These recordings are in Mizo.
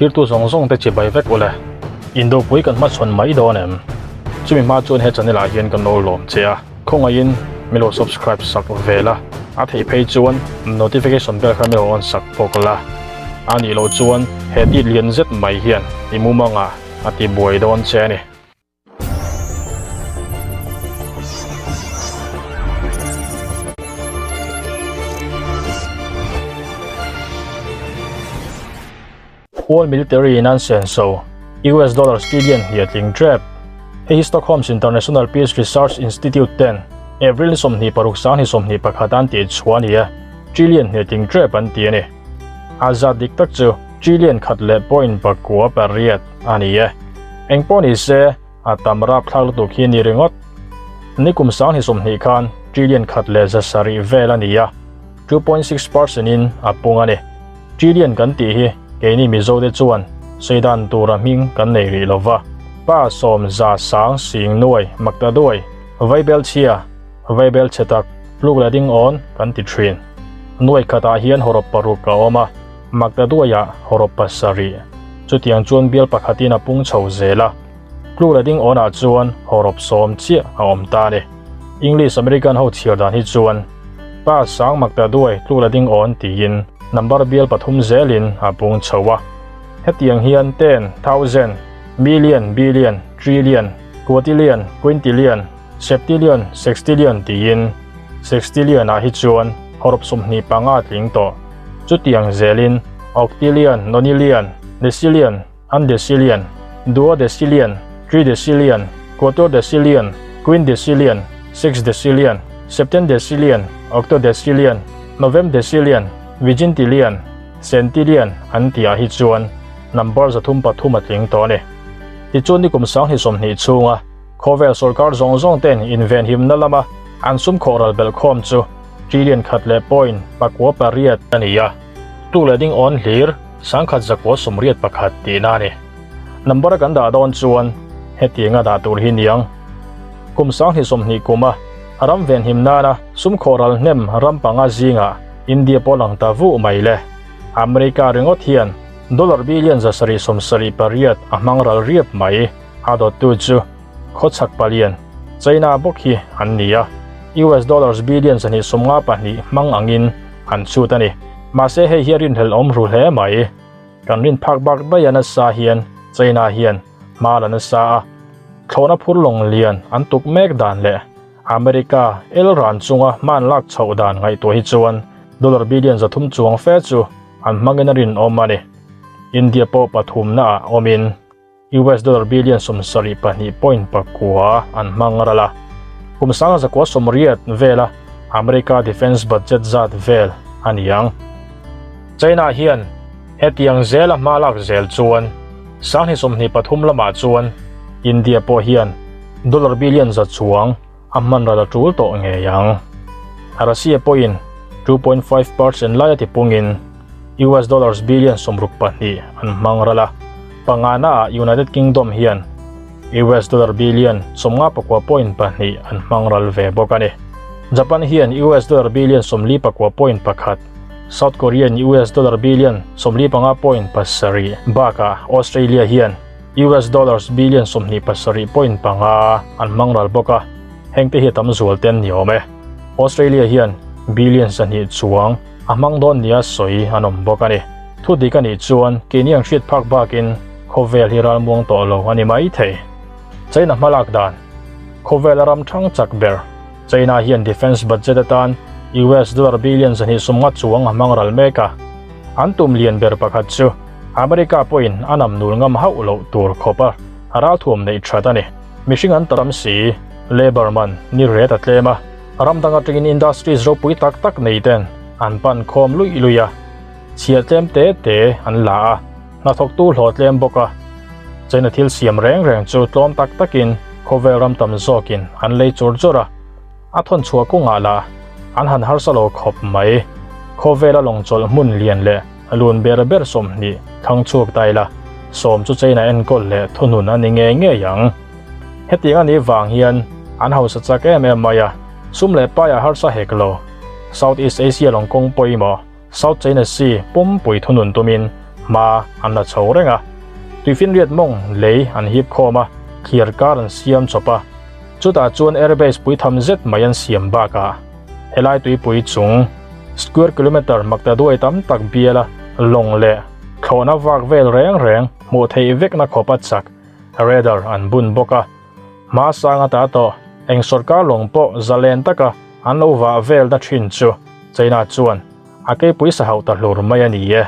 Thirtu zawng zawng te chibai vek ule. Indopui kan hmachhawn mai dawn em? Chumi hma chuan he channel ah hian kan lo lawm che a, khawngaihin min lo subscribe sak ve la, a theih phei chuan notification bell kha min lo on sak bawk la. A nih loh chuan he tit lian zet mai hian i mumangah a ti buai dawn che a ni. World Military in an senso, US dollars trillion hi a tling trep. Hei hi Stockholm's International Peace Research Institute ten April ni 26 sang ni 21 an tih chhuah a ni a, trillion hi a tling trep an ti a ni. A zat dik tak chu trillion khat leh point pakua pariat a ni e. Engpawh ni se, a tam rapthlak lutuk hi a ni ringawt. Nikum sang ni 20 khan trillion khat leh zasarih vel a ni a, 2.6% in a pung a ni. Trillion kan tih hi keini Mizote chuan sawidan tura hming kan nei rih lova. Pa sawm za sang sing nuai makta duai, vaibel chhia, vaibel chhe tak, tluk leh ding awn kan ti thin. Nuai khatah hian hawrawp paruk a awm a, makta duaiah hawrawp pasarih. Chutiang chuan bial pakhatin a pung chho zel a, tluk leh ding awnah chuan hawrawp sawm chiah a awm ta a ni. English American ho chhiar dan hi chuan Pa sang makta duai tluk la ding awn tiin number bial pathum zelin a pung chho a. Hetiang hian ten, thousand, million, billion, trillion, quatillion, quintillion, septillion, sextillion tiin sextillion ah hi chuan hawrawp 25 tling tawh. Chutiang zelin octillion, nonillion, decillion, undecillion, duodecillion, tridecillion, quaturdecillion, quindecillion, sexdecillion, septendecillion, octodecillion, novemdecillion, vigintillion, centillion an tih ah hi chuan number 303 a tling tawh a ni. Tichuan nikum 2020 chhunga khawvel sorkar zawng zawng ten invenhimna lama an sum khawh ral belh khawm chu trillion khat leh point pakua pariat a ni a, tluk leh ding awn hlir. Sangkhat zakua 81 tihna a ni. Number a kan dah dawn chuan hetianga dah tur hi niang. Kum 2020 kuma ram venhim nana sum khawh ral hnem ram panga zingah India pawh lang ta vuh mai le. America ringawt hian dollar billion 778 a hmang ral riap mai. A dawttu chu khawchhak palian China bawk hi an ni a, US dollars billion 252 hmang angin an chhut a ni. Mahse hei hi a rinhlelh awm ru hle mai. Kan rin phak bak daih a nasa hian China hian hma la nasa a, thlawhna phur lawng lian an tuk mek dan leh America el ran chunga hman lak chhoh dan ngaihtuah hi chuan dollar billion 300 chuang fe chu an hmangin a rinawm a ni. India pawh pathumna ah awmin US dollar billion 72.9 an hmang ral a. Kum 1980 vela America defense budget zat vel a ni ang. China hian hetiang zela hma lak zel chuan 2023 lamah chuan India pawh hian dollar billion za chuang a hman ral a tul tawh ngei ang. Russia pawhin 2.5% lai a tipungin US dollars billion 62 an hmang ral a. Pangana ah United Kingdom hian US dollar billion 59.2 an hmang ral ve bawk a ni. Japan hian US dollar billion 49.1, South Korea in US dollar billion 45.7 bakah Australia hian US dollars billion 27.5 an hmang ral bawk a, hengte hi a tam zual te an ni awm e. Australia hian billion 2 chuang a hmang dawn nia sawi an awm bawk a ni. Thu dik a nih chuan keini ang hriat phak bakin khawvel hi ralmuang tawh lo a ni mai thei. China hmalak dan Khawvela ram thang chak ber China hian defense budget atan US dollar billion 250 chuang a hmang ral mek a. An tum lian ber pakhat chu America pawhin a nam nul ngam hauh loh tur khawp a ralthuam neih that a ni. Mihring an taram si, labour man ni ret a tlem a, ram dang atangin industries ropui tak tak nei ten an pan khawm luih luih a, chhiah tlem te te an la a, hnathawktu hlawh tlem bawk a. China thil siam reng reng chu tlawm tak takin khawvel ram tam zawkin an lei chur chur a, a thawn chhuah kawngah lah an han harsa lo khawp mai. Khawvela lawng chawlh hmun lian leh lun ber ber 20 thlang chhuak ta ila, sawm chu China enkawl leh thunun a ni ngei ngei ang. Hetiang a nih vang hian an hausa chak em em mai a, sum leh paiah harsa hek lo. South East Asia lawng kawng pawimawh South China Sea pumpui thunun tumin hma an la chho reng a. Tuifinriat mawng lei an hip khawm a, thliar kar an siam chawp a. Chutah chuan airbase puitham zet mai an siam bakah helai tuipui chung square kilometre maktaduai tam tak biala lawng leh thlawhna vak vel reng reng hmuh theih vekna khawpa chak radar an bun bawk a. Hma sang ata tawh eng sawrkar lawng pawh zalen taka an lo vah vel na thin chu China chuan a keipui sa hauh ta hlur mai a ni e.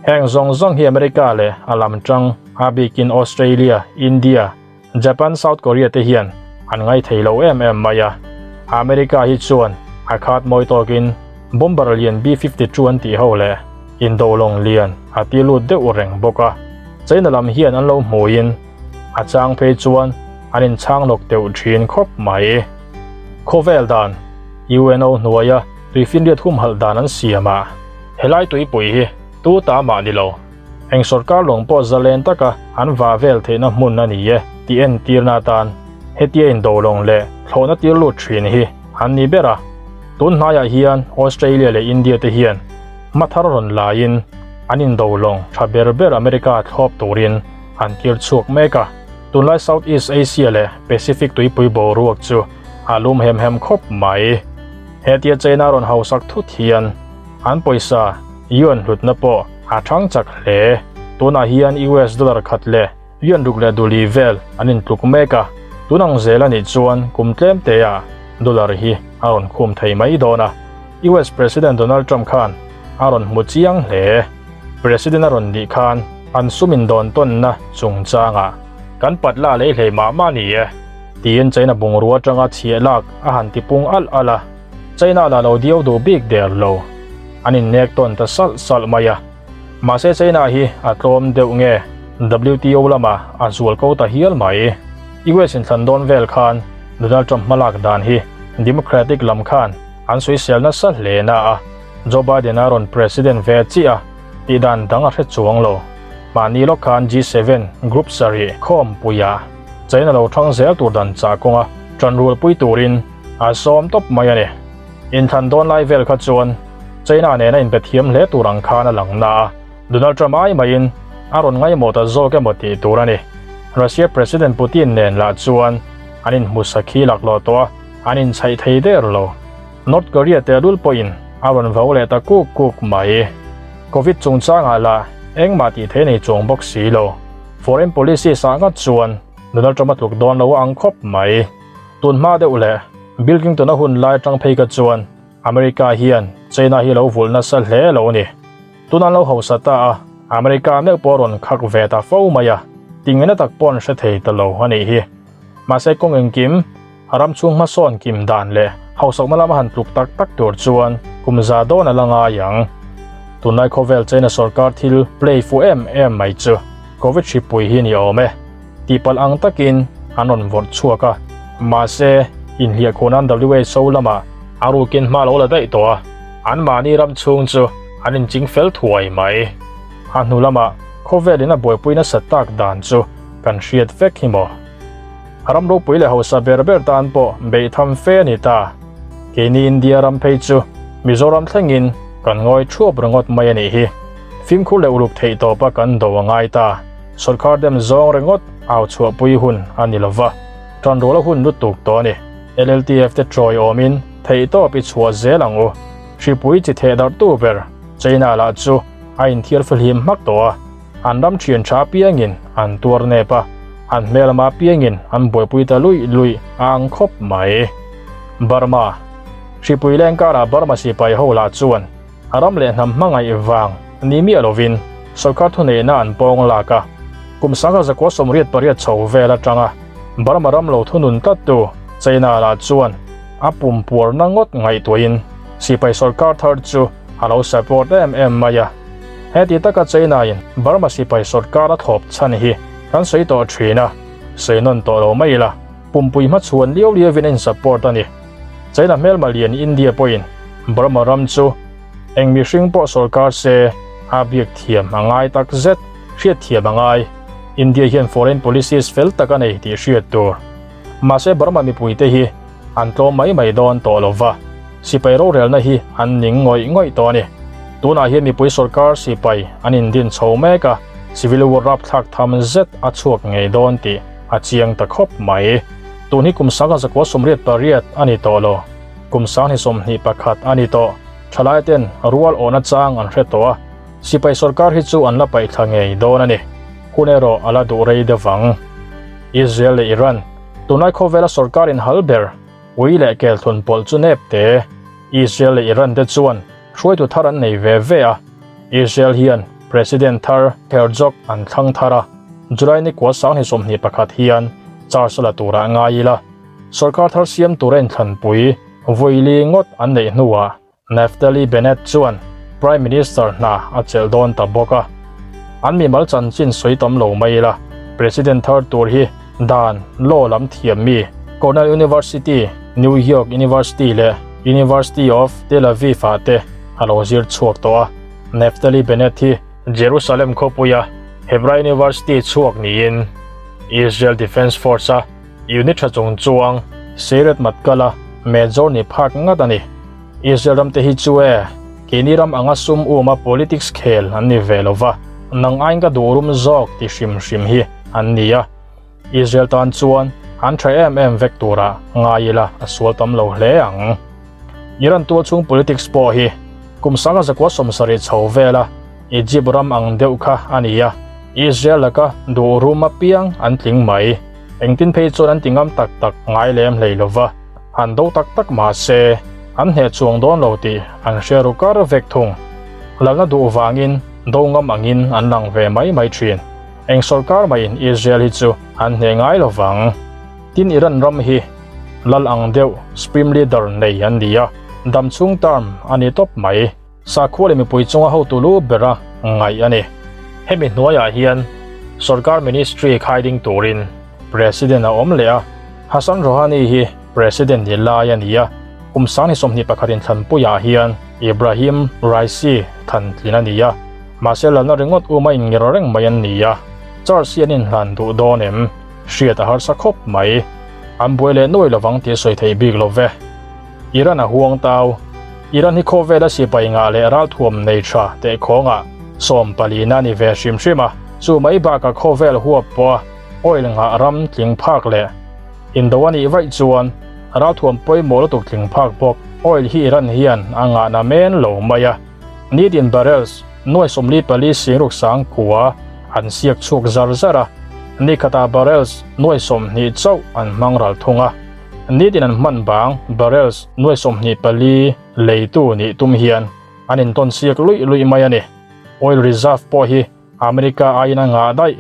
Heng zawng zawng hi America leh a lam tang a bikin Australia, India, Japan, South Korea te hian an ngaithei lo em em mai a. America hi chuan a khat mawi tawkin bomber lian B-52 an tih ho leh indo lawng lian a ti lut deuh reng bawk a. China lam hian an lo hmuin a chang phei chuan an inchhang lawk deuh thin khawp mai. Khawvel dan, UNO hnuaia tuifinriat humhalh dan an siam a, helai tuipui hi tu ta mah ni lo. Eng sawrkar lawng pawh zalen taka an vah vel theihna hmun a ni e tih entirna atan hetia indo lawng leh thlawhna tir lut thin hi an ni ber a. Tun hnaiah hian Australia leh India te hian hma thar rawn laiin an indo lawng tha ber ber America thlawp turin an tir chhuak mek a. Tunlai South East Asia leh Pacific tuipui boruak chu a lum hem hem khawp mai. Hetia China rawn hausak thut hian an pawisa Yuan hlutna pawh a thang chak hle. Tunah hian US dollar khat leh yuan ruk leh duli vel an intluk mek a, tun ang zel a nih chuan kum tlem teah dollar hi a rawn khum thei mai dawn a. US President Donald Trump khan a rawn hmu chiang hle. President a rawn nih khan an sum indawn tawnna chungchangah kan patla lei hlei mah mah ni e tiin China bungrua atanga chhiah lak a han tipung alh alh a. China lah lo diau duh bik der lo. An innek tawn ta salh salh mai a. Mahse China hi a tlawm deuh nge WTO lamah a zual ko ta hial mai. US inthlan dawn vel khan Donald Trump hmalak dan hi Democratic lam khan an sawisel nasa hle na a, Joe Biden a rawn president ve chiah a tih dan dang a hre chuang lo. Mahni lawk khan G7 group sarih khawmpuiah China lo thang zel tur dan chah kawnga tanrualpui turin A sawm tawp mai a ni. Inthlan dawn lai vel kha chuan China nena inpe thiam hle tur ang khan a lang na a, Donald Trump ai maiin a rawn ngaihmawh ta zawk emaw tih tur a ni. Russia President Putin nen lah chuan an inhmu sakhi laklawh tawh a, an inchhaih thei der lo. North Korea tehlul pawhin a rawn vau leh ta kuk kuk mai. Covid chungchangah lah engmah tih theih nei chuang bawk si lo. Foreign policy sah ngat chuan Donald Trump a tluk dawn lo a ang khawp mai. Tun hma deuh leh Bill Clinton-a hun lai atang phei kha chuan America hian China hi lo vulh nasa hle lo a ni. Tun an lo hausa ta a, America meuh pawh a rawn khak ve ta fo mai a, tingaihna tak pawh an hre thei ta lo a nih hi. Mahse kawng engkim, a ram chhung hmasawn kim dan leh hausakna lama han tluk tak tak tur chuan kum za dawn a la ngai ang. Tunlai khawvel China sawrkar thil play fuh em em mai chu Covid hripui hi ni awm e. Tihpalh ang takin an rawn vawrh chhuak a, mahse inhliahkhuh nan WHO lamah a rukin hma lo la daih tawh a, anmahni ram chhung chu an inching fel thuai mai. A hnu lamah khawvelin a buaipui nasa tak dan chu kan hriat vek hi maw. A ram ropui leh hausa ber ber tan pawh beih tham fe a ni ta. Keini India ram phei chu Mizoram thlengin kan ngawi thuap ringawt mai a nih hi. Fimkhur leh uluk theih tawpa kan do a ngai ta. Sawrkar dem zawng ringawt au chhuahpui hun a ni lova, tanrual a hun lutuk tawh a ni. LLTF te chawi awmin theihtawp i chhuah zel ang u. Hripui chi theh darhtu ber China lah chu a inthiar fihlim hmak tawh a, an ram thian tha apiangin an tuar nep a, an hmelma apiangin an buaipui ta luih luih a ang khawp mai. Burma Hripui leng karah Burma sipai ho lah chuan A ram leh hnam hmangaih vang ni miah lovin sawrkar thuneihna an pawng lak a, kum sangha zakua 88 chho vel atanga Burma ram lo thunun tlattu China lah chuan a pum puarna ngawt ngaihtuahin sipai sawrkar thar chu a lo support em em mai a. Heti taka China-in Burma sipai sawrkar a thlawp chhan hi kan sawi tawh thin a, sawi nawn tawh lo mai ila, pumpui hmachhuan liau liauin a in-support a ni. China hmelma lian India pawhin Burma ram chu eng mihring pawh sawrkar se a biak thiam a ngai tak zet, hriat thiam a ngai. India hian foreign policies fel tak a nei tih hriat tur. Mahse Burma mipuite hi an tlawm mai mai dawn tawh lo va, sipai rorelna hi an ning ngawih ngawih tawh a ni. Tunah hian mipui sorkar sipai an indin chho mek a, civil war rapthlak tham zet a chhuak ngei dawn tih a chiang ta khawp mai. Tun hi kum 1988 a ni tawh lo, kum 2021 a ni tawh. Thalai ten rual awhna chang an hre tawh a, sipai sorkar hi chu an la paih thla ngei dawn a ni. Hun erawh a la duh rei deuh ang. Israel leh Iran, tunlai khawvela sorkar inhal ber, ui leh kelthun pawlh chu nep te. Israel leh Iran te chuan hruaitu thar an nei ve ve a, Israel hian President thar Herzog an thlang thar a, July ni kua 2021 hian charge a la turah ngai ila, sorkar thar siam tura inthlanpui vawi ngawt an neih hnuah Naftali Bennett chuan Prime Minister hna a chelh dawn ta bawk a. An mimal chanchin sawi tam lo mai ila, President thar tur hi dan, law lam thiam mi, Cornell University, New York University leh University of Tel Aviv ah te a lo zir chhuak tawh a. Naftali Bennett hi Jerusalem khawpuia Hebra University chhuak niin Israel Defense Force a unit tha chung chuang Seiret Matkal-a Major ni phak ngat a ni. Israel ram te hi chu e, keini ram anga sum uma politics khel an ni ve lo va, nang aiin ka duh rum zawk ti hrim hrim hi an ni a. Israel tan chuan an tha em em vek turah ngai ila a sual tam lo hle ang. Iran tual chhung politics pawh hi kum 1970 chho vela Egypt ram ang deuh kha a ni a, Israel laka duh rum apiang an tling mai. Engtin phei chuan an ti ngam tak tak ngai lem hlei lo va, han do tak tak mah se an hneh chuang dawn lo tih an hre ru kar vek thung. Lalna duh vangin do ngam angin an lang ve mai mai thin. Eng sorkar mahin Israel hi chu an hneh ngai lo vang. Tin Iran ram hi lal ang deuh Supreme Leader nei an ni a, dam chhung term a ni tawp mai. Sakhua leh mipui chunga hotu lu bera ngaih a ni. Hemi hnuaiah hian sorkar ministry khai ding turin President a awm leh a, Hassan Rouhani hi President ni lai a ni a, kum 2021 inthlanpuiah hian Ibrahim Raisi than tlin a ni a, mahse lalna ringawt uma inngir reng mai an ni a, charge hi an inhlan duh dawn em? Hriat a harsa khawp mai. An buai leh nuai lovang tih a sawi theih bik lo ve. Iran a huang tau. Iran hi khawvela sipai ngah leh ralthuam nei tha teh khawngah 14 a ni ve hrim hrim a, chu mai bakah khawvel huap pawha oil ngah ram tling phak leh indo a nih vaih chuan ralthuam pawimawh lutuk tling phak bawk. Oil hi Iran hian a ngahna men lo mai a, nitin barrels nuai 44 singruk sang kua an siak chhuak zar zar a, nikhatah barrels nuai 20 chauh an hmang ral thung a. Nitin an hman bang barrels nuai 24 leitu nih tum hian an intawn siak luih luih mai a ni. Oil reserve pawh hi America aiin a ngah daih.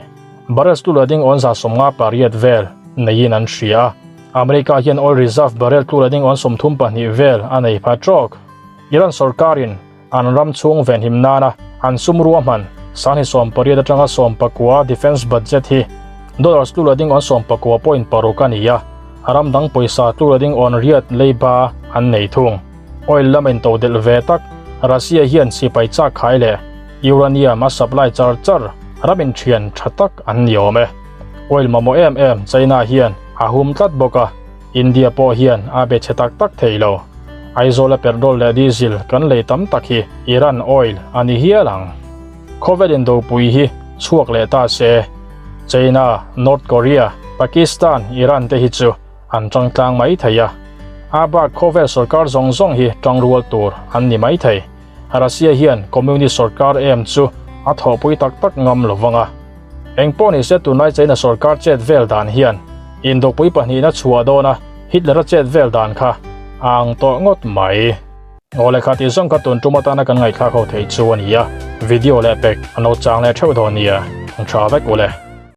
Barrels tlula ding awn 58 vel neiin an hria a. America hian oil reserve barrel tlula ding awn 32 vel a nei pha trawk. Iran sorkarin an ram chhung venhim nana an sum ruahman 2018 atanga 19 defense budget hi dollars tlula ding awn 19.6 a ni a, ram dang pawisa tlula ding awn riat leiba an nei thung. Oil lam in to delh ve tak Russia hian sipai chak khai leh uranium a supply char char ram in thian tha tak an ni awm e. Oil mamawh em em China hian a hum tlat bawk a, India pawh hian a be chhe tak tak thei lo. Aizawl a petrol leh diesel kan lei tam tak hi Iran oil a ni hial ang. Khawvel indopui hi chhuak leh ta se, China, North Korea, Pakistan, Iran te hi chu an tangtlang mai thei a. A bak khawvel sorkar zawng zawng hi tangrual tur an ni mai thei. Russia hian communist sorkar em chu a thawhpui tak tak ngam lovang a. Engpawh ni se tunlai China sorkar chet vel dan hian indopui pahnihna chhuah dawn a, Hitler a chet vel dan kha a ang tawh ngawt mai. Aw le kha tih zawng kha tun tum atana kan ngaihthlak ho theih chu a ni a, video leh pek an lo chang leh theuh dawn nia, ang tha vek u le.